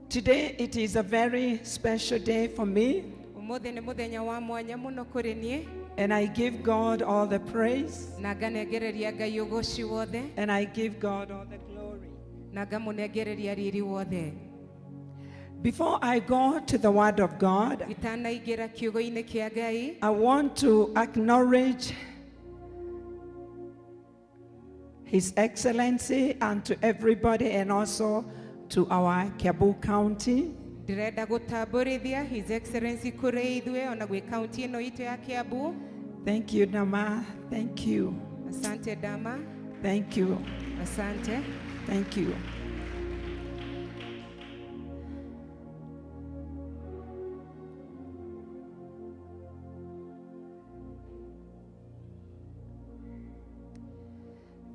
Today it is a very special day for me, Umuthi nĩ mũthenya wa mwanya mũno kũrĩ niĩ and I give God all the praise na nganengereria Ngai ũgoci wothe and I give God all the glory. Na ngamũnengereria riri wothe. Before I go to the Word of God, Itanaingĩra kiugo-inĩ kĩa Ngai, I want to acknowledge His Excellency and to everybody, and also to our Kiambu County. Ndĩrenda gũtambũrithia His Excellency kũrĩ ithuĩ ona gwĩ kaunti ĩno itũ ya Kiambu. Thank you, Dama. Thank you. Asante Dama. Thank you. Asante. Thank you.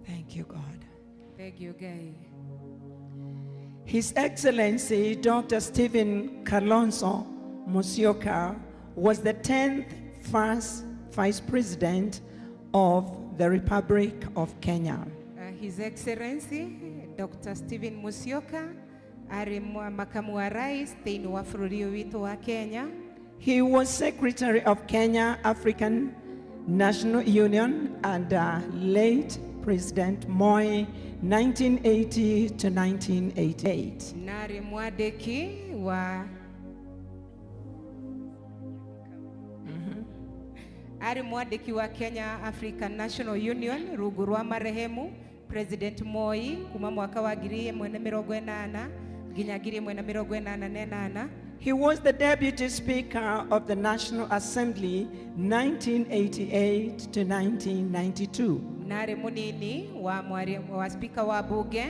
Thank you, God. Thank you, Ngai. His Excellency Dr. Stephen Kalonzo Musyoka was the 10th first Vice President of the Republic of Kenya. His Excellency Dr. Stephen Musyoka arĩ makamu wa rais thĩinĩ wa bũrũri ũyũ witũ wa Kenya. He was Secretary of Kenya African National Union and late President Moi 1980 to 1988. Na arĩ mwandĩki wa arĩ mwandĩki wa Kenya African National Union rungu rwa marehemu President Moi kuma mwaka wa 1980 nginya 1988. He was the Deputy Speaker of the National Assembly 1988 to 1992. Na arĩ mũnini wa mwari, wa spika wa bunge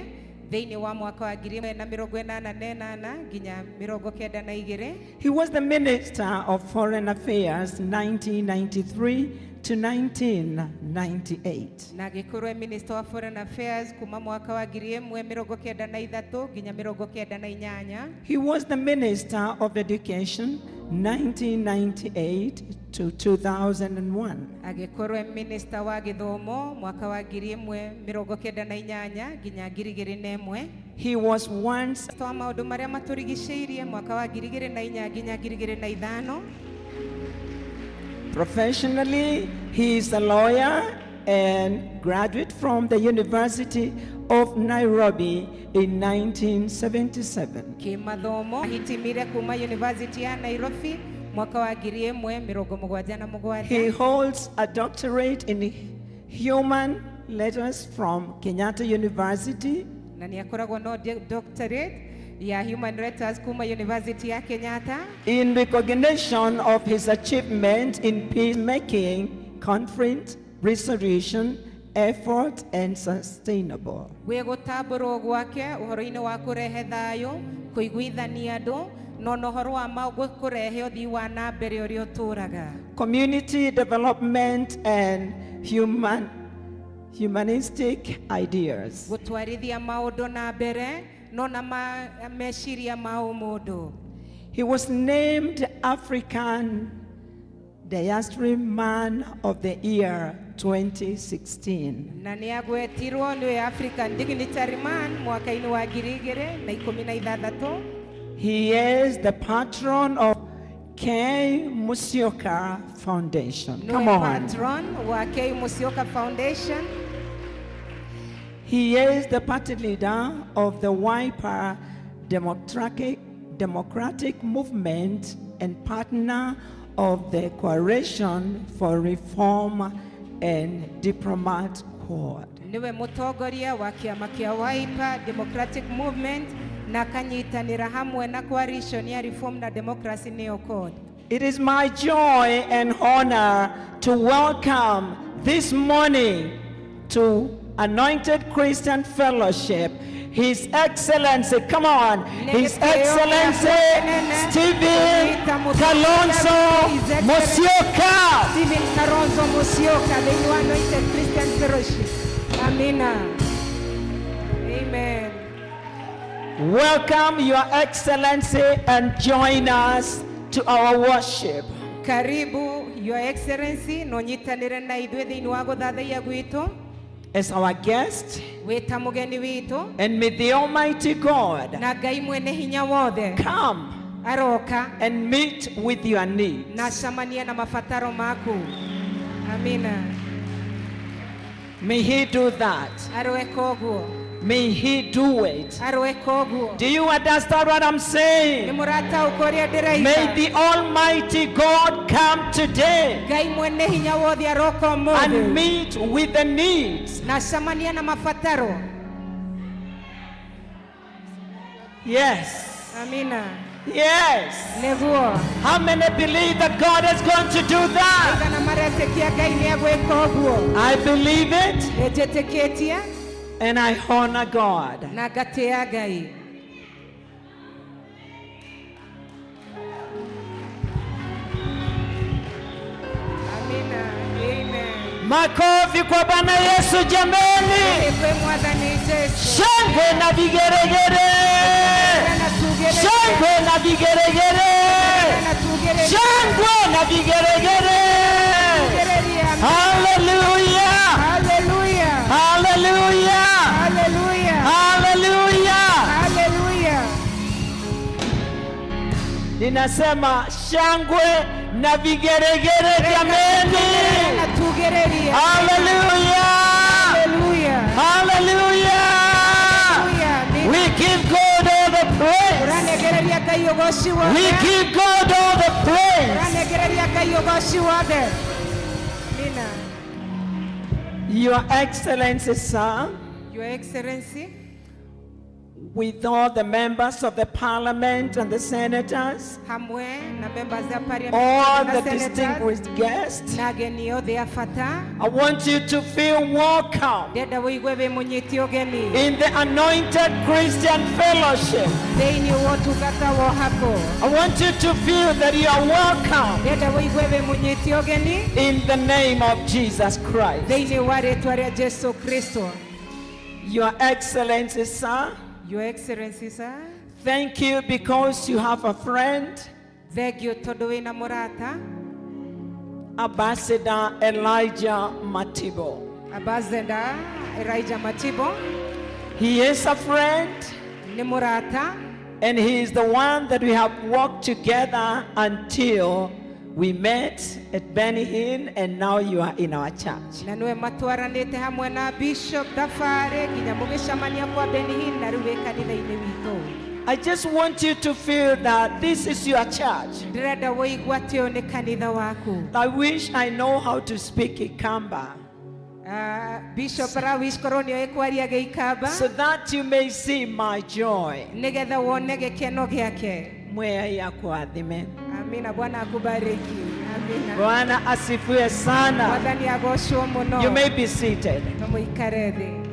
thĩinĩ wa mwaka wa 1988 nginya 92. He was the Minister of Foreign Affairs 1993 to 1998. Na agĩkorwo e Minister wa Foreign Affairs kuma mwaka wa 1993 nginya 98. He was the Minister of Education 1998 to 2001. Agĩkorwo e Minister wa gĩthomo mwaka wa 1998 nginya 2001. He was once Minister wa maũndũ marĩa matũrigicĩirie mwaka wa 2004 nginya 2005. Professionally, he is a lawyer and graduate from the University of Nairobi in 1977. Kĩmathomo ahitimire kuma University ya Nairobi mwaka wa 1977. He holds a doctorate in human letters from Kenyatta University. Na nĩ akoragwo no doctorate ya human letters kuma University ya Kenyatta. In recognition of his achievement in peacemaking, conflict resolution, effort, and sustainable. Gwĩ gũtambũrwo gwake ũhoro-inĩ wa kũrehe thayũ, kũiguithania andũ na ona ũhoro wa kũrehe ũthii wa na mbere ũrĩa ũtũraga. Community development and humanistic ideas. Gũtwarithia maũndũ na mbere no na meciria ma ũmũndũ. He was named African Diaspora Man of the Year 2016. Na nĩ agwetirwo nĩwe African Dignitary Man mwaka-inĩ wa 2016. He is the patron of K. Musyoka Foundation. Nĩwe Come on. Patron wa K Musyoka Foundation. He is the party leader of the Wiper Democratic Movement and partner of the Coalition for Reform and Diplomat Quad. Niwe mũtongoria wa kĩama kĩa Wiper Democratic Movement na akanyitanĩra hamwe na coalition ya Reform na Democracy nĩyo CORD. It is my joy and honor to welcome this morning to Anointed Christian Fellowship His Excellency, come on, His Excellency Stephen Kalonzo Musyoka. Stephen Kalonzo Musyoka thĩinĩ wa Anointed Christian Fellowship. Amina. Amen. Welcome, Your Excellency, and join us to our worship. Karibu Your Excellency no nyitanĩre na ithuĩ thĩinĩ wa gũthathaiya gwitũ. As our guest, wĩ ta mũgeni witũ and may the Almighty God na Ngai mwene hinya wothe come aroka and meet with your needs. Na acamanie na mabataro maku. Amina. May He do that. Aroeka ũguo. May He do it. Aroeka ũguo. Do you understand what I'm Nĩ saying? mũrataũka ũrĩa May ndĩroiga? the Almighty God come today Ngai mwene hinya wothe aroka and ũmũthĩ meet with the needs. na acamanie na mabataro. Yes. Amina. Yes. Nĩguo. How many believe that God is going to do that? Aigana maretĩkia Ngai nĩ egwĩka ũguo? I believe it Nĩ njĩtĩkĩtie and I honor God. na ngatĩa Ngai. Amina. Amen. Makofi kwa Bwana Yesu jameni. Kwĩ Mwathani Jesu. Shangwe na vigeregere. Na tugĩrĩrie. Shangwe na vigeregere. Na tugĩrĩrie. Shangwe na vigeregere. Tugĩrĩrie. Hallelujah. Hallelujah. Hallelujah. Hallelujah. Hallelujah. Hallelujah. Ninasema shangwe na vigeregere jameni. Na tugĩrĩrie. Hallelujah. Hallelujah. Hallelujah. Hallelujah. We give God all the praise. Ũranegereria Ngai ũgoci We wothe. give God all the praise. Ũranegereria Ngai ũgoci wothe. Amina. Your Excellency, sir, Your Excellency, with all the members of the parliament and the senators, hamwe na members a parliament all na the senators, distinguished guests, na ageni othe a bata, I want you to feel welcome ndĩrenda wĩigue wĩ mũnyiti ũgeni in the Anointed Christian Fellowship. Thĩinĩ wa ũtungata wa ũhako. I want you to feel that you are welcome Ndĩrenda wĩigue wĩ mũnyiti ũgeni in the name of Jesus Christ. Thĩinĩ wa rĩtwa rĩa Jesu Kristo. Your Excellency, sir, Your Excellency, sir, thank you because you have a friend, thengio tondũ wĩna mũrata, Ambassador Elijah Matibo. Ambassador Elijah Matibo. He is a friend, Nĩ mũrata and he is the one that we have worked together until we met at Benny Hinn, and now you are in our church. Na nĩwe matwaranĩte hamwe na Bishop thabarĩ nginya mũgĩcemania kwa Benny Hinn na rĩu wĩ kanitha-inĩ witũ. I just want you to feel that this is your church. Ndĩrenda wũigue atĩ ũyũ nĩ kanitha waku. I wish I know how to speak Ikamba Ah, Bishop arawish korwo nĩoĩ kwaria gĩikamba so that you may see my joy. Nĩgetha wone gĩkeno gĩake. Mwea akũrathime. Amina. Bwana akubariki. Amina. Bwana asifiwe sana. Mwathani agocwo mũno. You may be seated. No mũikare thĩ.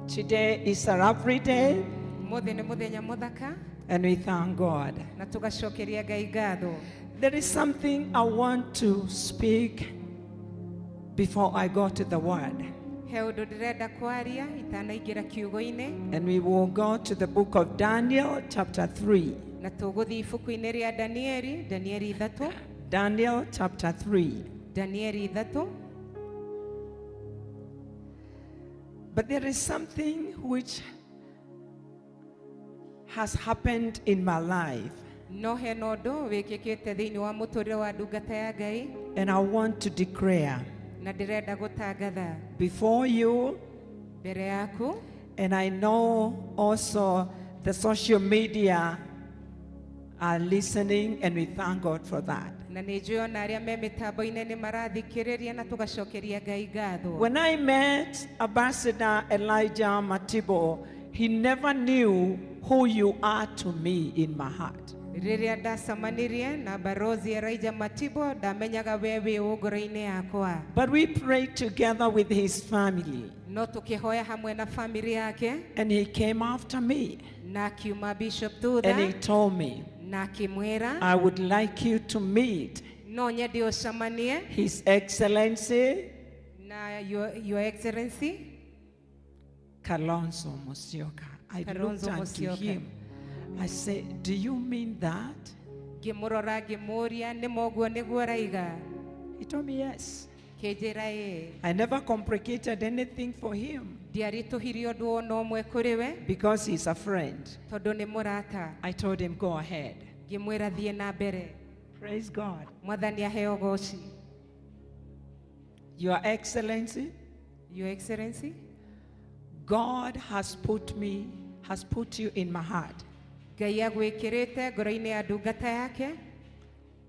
Today is a lovely day, Ũmũthĩ nĩ mũthenya mũthaka and we thank God. Na tũgacokeria Ngai ngatho. There is something I want to speak before I go to the word. He ũndũ ndĩrenda kwaria itanaingĩra kiugo-inĩ. And we will go to the book of Daniel, chapter 3. Na tũgũthiĩ ibuku-inĩ rĩa Danieli, Danieli 3. Daniel, chapter 3. Danieli 3. But there is something which has happened in my life, No hena ũndũ wĩkĩkĩte thĩinĩ wa mũtũrĩre wa ndungata ya Ngai and I want to declare na ndĩrenda gũtangatha before you, mbere yaku. And I know also the social media are listening, and we thank God for that. Na nĩ njũĩ ona arĩa me mĩtambo-inĩ nĩ marathikĩrĩria na tũgacokeria Ngai ngatho. When I met Ambassador Elijah Matibo, he never knew who you are to me in my heart. Rĩrĩa ndacemanirie na Barozi Elijah Matibo ndamenyaga we wĩ ũ ngoro-inĩ yakwa. But we prayed together with his family, No tũkĩhoya hamwe na famĩlĩ yake and he came after me na akiuma Bishop and he thutha told me, na akĩmwĩra, "I would like you to meet no nyende ũcemanie His Excellency na Your Excellency Kalonzo Musyoka." I looked Kalonzo unto Musyoka. Him. I said, "Do you mean that?" Ngĩmũrora ngĩmũũria nĩ ũguo nĩguo ũraiga. He told me yes. Kĩnjĩra ĩĩ. I never complicated anything for him Ndiaritũhirie ũndũ ona ũmwe kũrĩ we because he's a friend. tondũ nĩ mũrata. I told him, "Go ahead." Ngĩmwĩra thiĩ na mbere. Praise God. Mwathani aheo goci. Your Excellency, Your Excellency, God has put you in my heart Ngai agwĩkĩrĩte ngoro-inĩ ya ndungata yake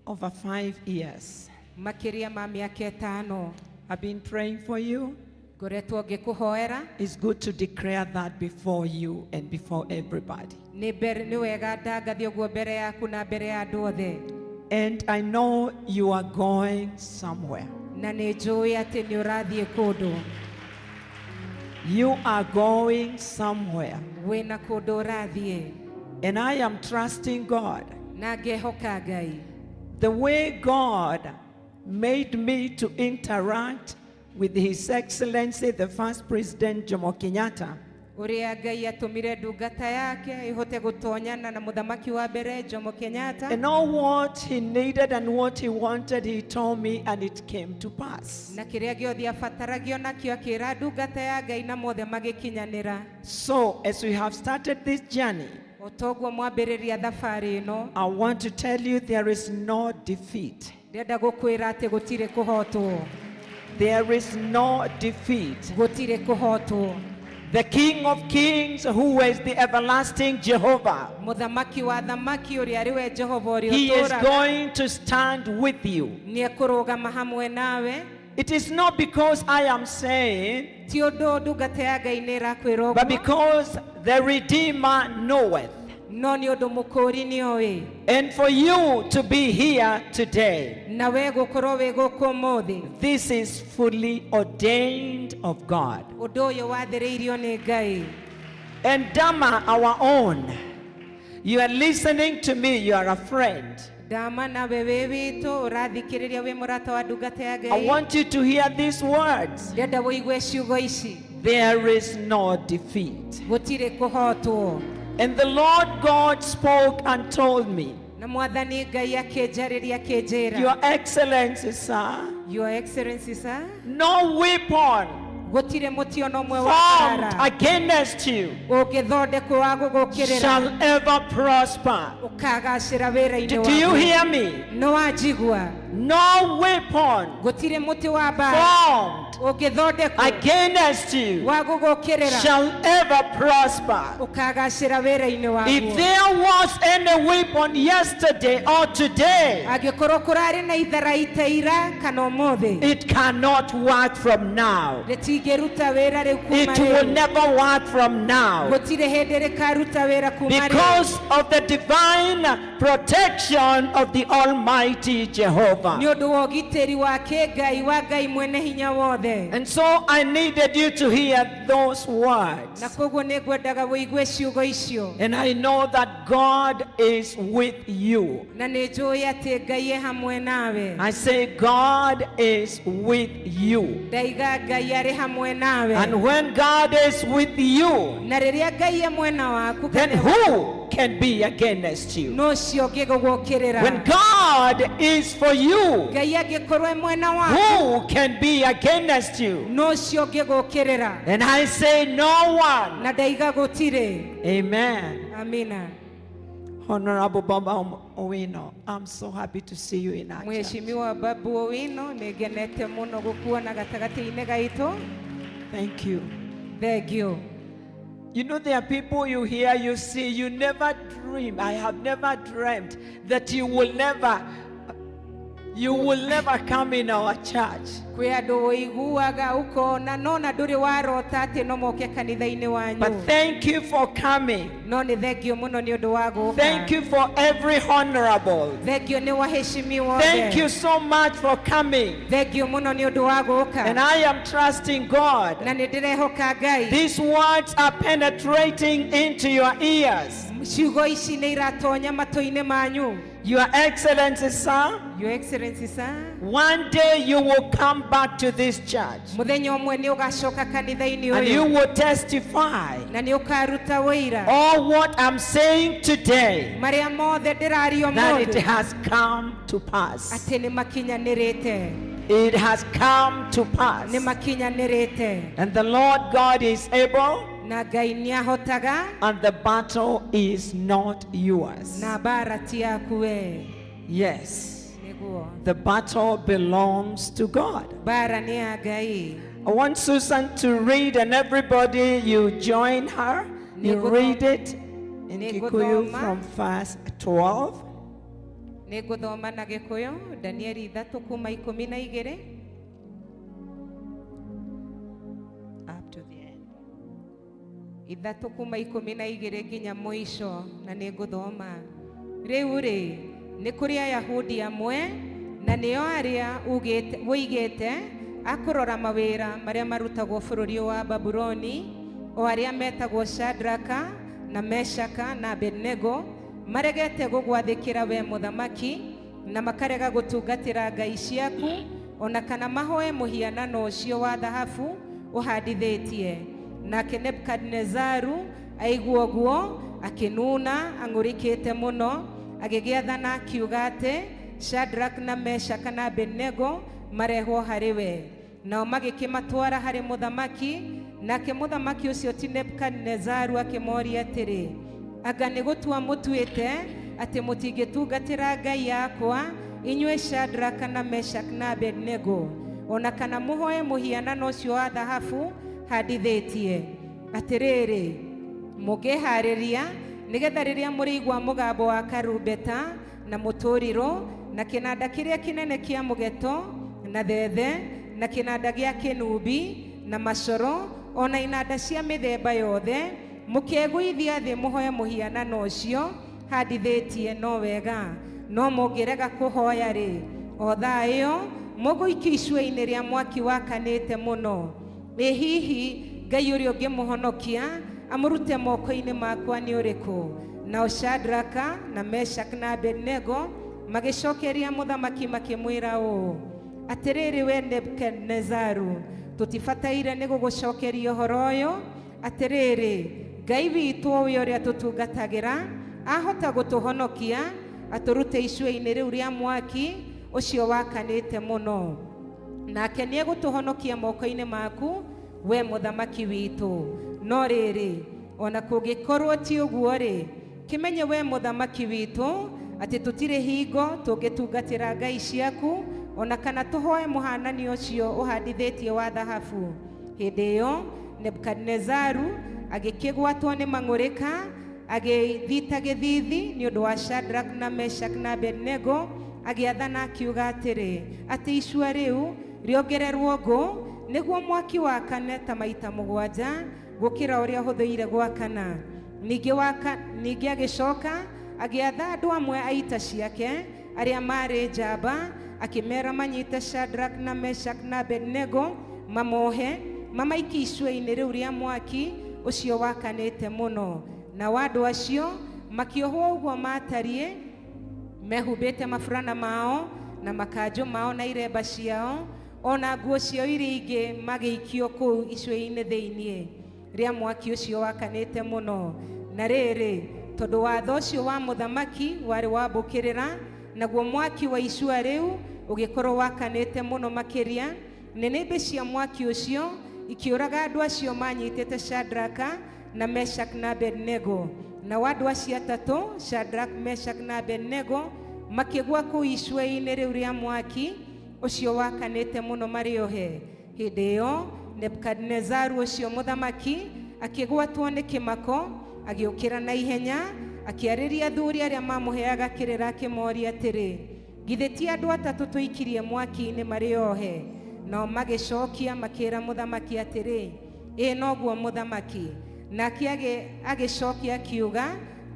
over 5 years. Makĩria ma mĩaka ĩtano. I've been praying for you. Ngoretwo ngĩkũhoera. It's good to declare that before you and before everybody. Nĩ mbere nĩ wega ndangathe ũguo mbere yaku na mbere ya andũ othe. And I know you are going somewhere. Na nĩ njũĩ atĩ nĩ ũrathiĩ kũndũ. You are going somewhere. Wĩna kũndũ ũrathiĩ. And I am trusting God. Na ngehoka Ngai. The way God made me to interact with His Excellency, the first President Jomo Kenyatta, ũrĩa Ngai atũmire ndungata yake ĩhote gũtonyana na mũthamaki wa mbere Jomo Kenyatta and all what he needed and what he wanted, he told me, and it came to pass. Na kĩrĩa gĩothe abataragio nakĩo akĩra ndungata ya Ngai na mothe magĩkinyanĩra. So, as we have started this journey, O toguo mwambĩrĩria thabarĩ ĩno, I want to tell you there is no defeat. Ndĩrenda gũkwĩra atĩ gũtirĩ kũhotwo. There is no defeat. Gũtirĩ kũhotwo. The King of Kings, who is the everlasting Jehovah, Mũthamaki wa thamaki ũrĩa arĩ we Jehova ũrĩa he is ũtũũraga going to stand with you. Nĩ ekũrũgama hamwe nawe. It is not because I am saying, Ti ũndũ ndungata ya Ngai nĩ ĩrakwĩra but ũguo because the Redeemer knoweth. No nĩ ũndũ mũkũũri nĩ oĩ. And for you to be here today, Na we gũkorwo wĩ gũkũ ũmũthĩ, this is fully ordained of God. Ũndũ ũyũ wathĩrĩirio nĩ Ngai. And Dama, our own, you are listening to me, you are a friend. Dama nawe wĩ witũ ũrathikĩrĩria wĩ mũrata wa ndungata ya I Ngai, want you to hear these words. Ndĩrenda wũigue ciugo ici. There is no defeat. Gũtirĩ kũhotwo. And the Lord God spoke and told me, Na mwathani Ngai akĩnjarĩria akĩnjĩra, "Your Excellency, sir, Your Excellency sir, no weapon gũtirĩ mũtĩ ona ũmwe wa formed mbara against you ũngĩthondekwo wa gũgũkĩrĩra shall ever prosper." Ũkagacĩra wĩra-inĩ Do you waku. hear me? Nĩ wanjigua? No weapon Gũtirĩ mũtĩ wa mbara formed ũngĩthondekwo against you wa gũgũkĩrĩra shall ever prosper. Ũkagacĩra wĩra-inĩ If waku. there was any weapon yesterday or today, Angĩkorwo kũrarĩ na itharaita ira kana ũmũthĩ, it cannot work from now. Rĩtingĩruta wĩra rĩu kuma It will rĩu. Never work from now. Gũtirĩ hĩndĩ rĩkaruta wĩra kuma rĩu. Because of the divine protection of the Almighty Jehovah. Nĩ ũndũ wa ũgitĩri wa kĩngai wa Ngai mwene hinya wothe. And so I needed you to hear those words. Na koguo nĩ ngwendaga wũigue ciugo icio. And I know that God is with you. Na nĩ njũĩ atĩ Ngai e hamwe nawe. I say, God is with you. Ndaiga Ngai arĩ hamwe nawe. And when God is with you, Na rĩrĩa Ngai e mwena waku, then who can be against you? no ũcio ũngĩgũgũkĩrĩra? When God is for you, Ngai angĩkorwo e mwena waku, who can be against you? no ũcio ũngĩgũkĩrĩra? And I say, no one. Na ndaiga gũtirĩ. Amen. Amina. Honorable Baba Owino, I'm so happy to see you in our church. Mheshimiwa Babu Owino nĩ ngenete mũno gũkuona gatagatĩ-inĩ gaitũ. Thank you. Thank you. You know, there are people you hear, you see, you never dream. I have never dreamt that you will never come in our church. Kwĩ andũ ũiguaga ũkona no na ndũrĩ warota atĩ no moke kanitha-inĩ wanyu. But thank you for coming. No nĩ thengio mũno nĩ ũndũ wa gũka. Thank you for every honorable. Thengio nĩ waheshimiwa. Thank you so much for coming. Thengio mũno nĩ ũndũ wa gũka. And I am trusting God. Na nĩ ndĩrehoka Ngai. These words are penetrating into your ears. Ciugo ici nĩ iratonya matũ-inĩ manyu. Your Excellency, sir, Your Excellency sir, one day you will come back to this church muthenya ũmwe nĩ ũgacoka kanitha-inĩ and you ũyũ will testify na nĩ ũkaruta wũira all what I'm saying today marĩa mothe ndĩraria that it ũmũthĩ has come to pass. atĩ nĩ makinyanĩrĩte, It has come to nĩ pass. makinyanĩrĩte. And the Lord God is able, Na Ngai nĩ ahotaga, and the battle is not yours. na mbara ti yaku we. Yes, Nĩguo the battle belongs to God. mbara nĩ ya Ngai. I want Susan to read, and everybody, you join her. You read it in Kikuyu Nĩngũthoma. from verse 12. Nĩ ngũthoma na Gĩkũyũ Danieli ithatũ kuma ikũmi na igĩrĩ Up to the end. ithatũ kuma ikũmi na igĩrĩ nginya mũico, na nĩ ngũthoma. Rĩu rĩ, nĩ kũrĩ Ayahudi amwe na nĩo arĩa ũigĩte akũrora mawĩra marĩa marutagwo bũrũri wa Babuloni, o arĩa metagwo Shadraka na Meshaka na Abednego, maregete gũgwathĩkĩra we mũthamaki, na makarega gũtungatĩra ngai ciaku, ona kana mahoe mũhianano ũcio wa thahabu ũhandithĩtie. Nake Nebukadinezaru aigua ũguo akĩnuna ang'ũrĩkĩte mũno, agĩgĩathana akiuga atĩ Shadraka na Meshaka na Abednego marehwo harĩ we. Nao magĩkĩmatwara harĩ mũthamaki, nake mũthamaki ũcio ti Nebukadinezaru akĩmoria atĩrĩ, anga nĩ gũtua mũtuĩte atĩ mũtingĩtungatĩra ngai yakwa, inyuĩ Shadraka na Meshaka na Abednego, ona kana mũhoe mũhianano ũcio wa thahabu handithĩtie? Atĩrĩrĩ, mũngĩharĩria nĩgetha rĩrĩa mũrĩigua mũgambo wa karumbeta na mũtũrirũ na kĩnanda kĩrĩa kĩnene kĩa mũgeto na thethe na kĩnanda gĩa kĩnumbi na macoro ona inanda cia mĩthemba yothe, mũkegũithia thĩ mũhoe mũhianano ũcio handithĩtie, no wega. No mũngĩrega kũhoya rĩ, o thaa ĩyo mũgũikio icua-inĩ rĩa mwaki wakanĩte mũno. Ĩ hihi Ngai ũrĩa ũngĩmũhonokia amũrute moko-inĩ makwa nĩ ũrĩkũ? Nao Shadraka na Meshaka na Abednego magĩcokeria mũthamaki makĩmwĩra ũũ, atĩrĩrĩ we Nebukadinezaru, tũtibataire nĩ gũgũcokeria ũhoro ũyũ. Atĩrĩrĩ, Ngai witũ ũyũ ũrĩa tũtungatagĩra ahota gũtũhonokia atũrute icua-inĩ rĩu rĩa mwaki ũcio wakanĩte mũno, nake nĩ egũtũhonokia moko-inĩ maku we mũthamaki witũ. No rĩrĩ, ona kũngĩkorwo ti ũguo rĩ, kĩmenye we mũthamaki witũ atĩ tũtirĩ hingo tũngĩtungatĩra ngai ciaku, ona kana tũhoe mũhanani ũcio ũhandithĩtie wa thahabu. Hĩndĩ ĩyo Nebukadinezaru agĩkĩgwatwo nĩ mang'ũrĩka, agĩthita gĩthithi nĩ ũndũ wa Shadraka na Meshaka na Abednego, agĩathana akiuga atĩrĩ, atĩ icua rĩu rĩongererwo ngũ nĩguo mwaki wakane ta maita mũgwanja gũkĩra ũrĩa ũhũthĩire gwakana. Ningĩ agĩcoka agĩatha andũ amwe a ita ciake arĩa maarĩ njamba, akĩmeera manyite Shadraka na Meshaka na Abednego mamohe mamaikie icua-inĩ rĩu rĩa mwaki ũcio wakanĩte mũno. Nao andũ acio makĩohwo ũguo maatariĩ, mehumbĩte maburana mao na makanjũ mao na iremba ciao ona nguo ciao iria ingĩ, magĩikio kũu icua-inĩ thĩiniĩ rĩa mwaki ũcio wakanĩte mũno. Na rĩrĩ, tondũ watho ũcio wa mũthamaki warĩ wa mbũkĩrĩra, naguo mwaki wa icua rĩu ũgĩkorwo wakanĩte mũno makĩria, nĩnĩmbĩ cia mwaki ũcio ikĩũraga andũ acio manyitĩte Shadraka na Meshaka na Abednego. Nao andũ acio atatũ, Shadraka, Meshaka na Abednego, makĩgwa kũu icua-inĩ rĩu rĩa mwaki ũcio wakanĩte mũno marĩ ohe. Hĩndĩ ĩyo Nebukadinezaru ũcio mũthamaki akĩgwatwo nĩ kĩmako, agĩũkĩra na ihenya, akĩarĩria athuri arĩa mamũheaga kĩrĩra, akĩmoria atĩrĩ, githĩ ti andũ atatũ tũikirie mwaki-inĩ marĩ ohe? Nao magĩcokia makĩra mũthamaki atĩrĩ, ĩ noguo mũthamaki. Nake agĩcokia akiuga,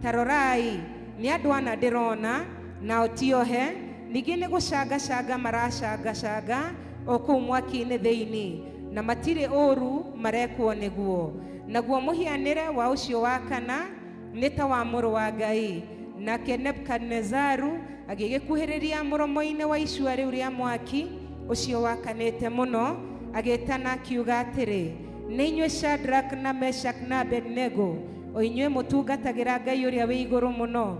ta rorai, nĩ andũ ana ndĩrona, nao ti ohe, ningĩ nĩ gũcangacanga maracangacanga o kũu mwaki-inĩ thĩinĩ, na matirĩ ũru marekwo nĩguo. Naguo mũhianĩre wa ũcio wa kana nĩ ta wa mũrũ wa Ngai. Nake Nebukadinezaru Agĩgĩkuhĩrĩria mũromo-inĩ wa icua rĩu rĩa mwaki ũcio wakanĩte mũno, agĩtana akiuga atĩrĩ, nĩ inyuĩ Shadrach na Meshach na Abednego, o inyuĩ mũtungatagĩra Ngai ũrĩa wĩ igũrũ mũno,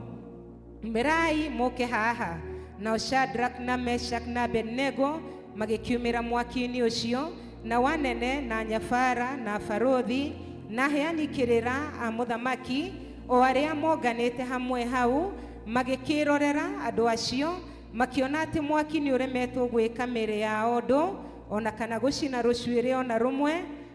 umĩrai mũke haha. Nao Shadrach na Meshach na Abednego magĩkiumĩra mwaki-inĩ ũcio, na wanene na nyabara na barũthi na aheani kĩrĩra a mũthamaki o arĩa monganĩte hamwe hau magĩkĩrorera andũ acio, makĩona atĩ mwaki nĩ ũremetwo gwĩka mĩĩrĩ yao ũndũ ona kana gũcina rũcuĩrĩ ona rũmwe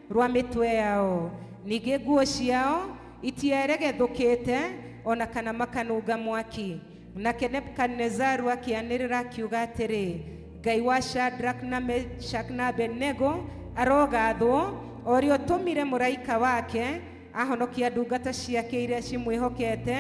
rwa mĩtwe yao. Ningĩ nguo ciao itieregethũkĩte ona kana makanunga mwaki. Nake Nebukadinezaru akĩanĩrĩra akiuga atĩrĩ, Ngai wa Shadrach na Meshach na Abednego arogathwo, o ũrĩa ũtũmire mũraika wake ahonokia ndungata ciake iria cimwĩhokete,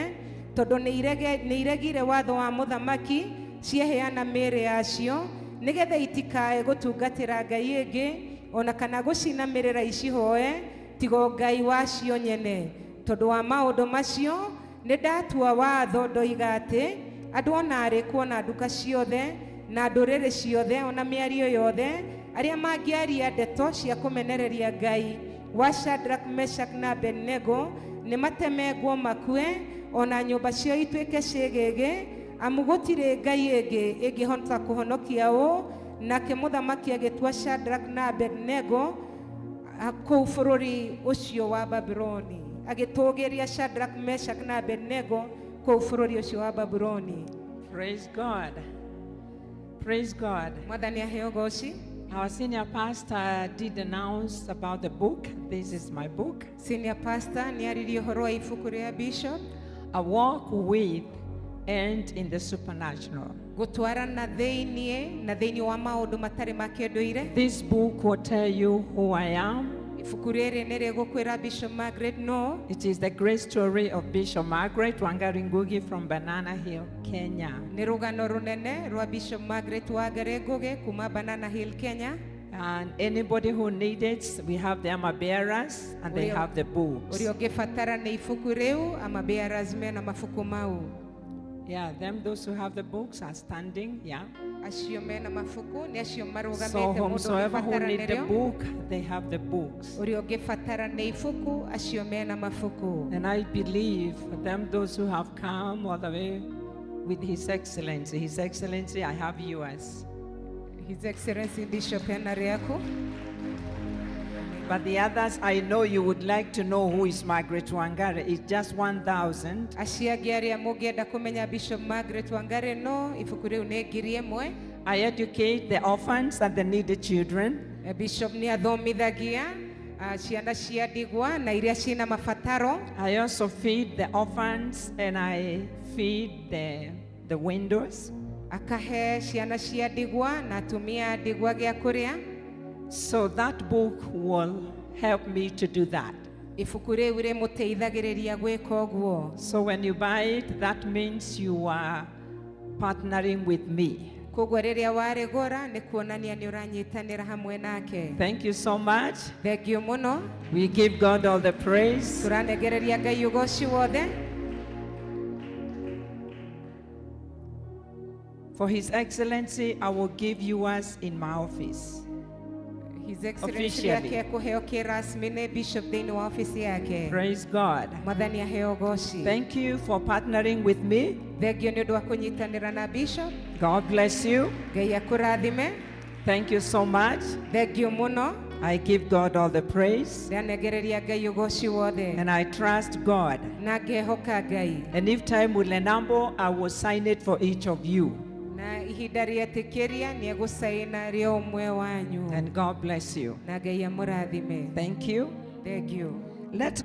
tondũ nĩ iregire watho wa mũthamaki cieheana mĩĩrĩ yacio nĩgetha itikae gũtungatĩra ngai ĩngĩ ona kana gũcinamĩrĩra icihoe tigo Ngai wacio nyene. Tondũ wa maũndũ macio nĩ ndatua watho ndoiga atĩ andũ ona arĩkũ ona nduka ciothe na ndũrĩrĩ ciothe ona mĩario yothe arĩa mangĩaria ndeto cia kũmenereria Ngai wa Shadrach, Meshach na Abednego nĩ matemengwo makue ona nyũmba ciao ituĩke ciĩgĩgĩ, amu gũtirĩ ngai ĩngĩ ĩngĩhota kũhonokia ũũ. Nake mũthamaki agĩtua Shadrach na Abednego kũu bũrũri ũcio wa Babuloni, agĩtũgĩria Shadrach, Meshach na Abednego kũu bũrũri ũcio wa Babuloni. Praise God. Praise God. Mwathani aheo goci. Our senior pastor did announce about the book. This is my book. Senior pastor nĩ aririe ũhoro wa ibuku rĩa bishop. A Walk with and in the Supernatural. Gũtwarana thĩiniĩ na thĩiniĩ wa maũndũ matarĩ ma kĩndũire. This book will tell you who I am. Ibuku rĩrĩ nĩ rĩgũkwĩra Bishop Margaret no. It is the great story of Bishop Margaret Wangari Ngugi from Banana Hill, Kenya. Nĩ rũgano rũnene rwa Bishop Margaret Wangari Ngugi kuma Banana Hill, Kenya. And anybody who needs it, we have the armor bearers and they have the books. Ũrĩa ũngĩbatara nĩ ibuku rĩu, armor bearers mena mabuku mau. Yeah, them, those who have the books are standing, yeah. Acio mena mabuku nĩ acio So marũgamĩte, mũndũ whomsoever who ũngĩbatara need the nĩrĩo. book, they have the books. Ũrĩa ũngĩbatara nĩ ibuku, acio mena mabuku. And I believe them, those who have come all the way with His Excellency. His Excellency, I have yours. His Excellency Bishop ena rĩaku. But the others, I know you would like to know who is Margaret Wangari. It's just 1,000. Acio angĩ arĩa mũngĩenda kũmenya Bishop Margaret Wangari no ibuku rĩu nĩ 1,000. I educate the orphans and the needy children. Bishop nĩ athomithagia ciana cia ndigwa na iria ciĩna mabataro. I also feed the orphans and I feed the widows. Akahe ciana cia ndigwa na atumia a ndigwa gĩa kũrĩa. So that book will help me to do that. Ibuku rĩu rĩmũteithagĩrĩria gwĩka ũguo. So when you buy it, that means you are partnering with me. Koguo rĩrĩa warĩgũra nĩ kuonania nĩ ũranyitanĩra hamwe nake. Thank you so much. Thengiũ mũno. We give God all the praise. Tũranengereria Ngai ũgoci wothe. For His Excellency, I will give yours in my office. His Excellency Officially. yake kũheo kĩrasmi nĩ Bishop thĩinĩ wa ofici yake. Praise God. Mwathani aheo ũgoci. Thank you for partnering with me. Thengiũ nĩ ũndũ wa kũnyitanĩra na Bishop. God bless you. Ngai akũrathime. Thank you so much. Thengiũ mũno. I give God all the praise Ndanengereria Ngai ũgoci wothe. And I trust God. Na ngehoka Ngai. And if time will enable, I will sign it for each of you. Na ihinda rĩetĩkĩria nĩ egũcaina rĩa ũmwe wanyu. And God bless you. Na Ngai amũrathime. Thank you. Thengiũ. Let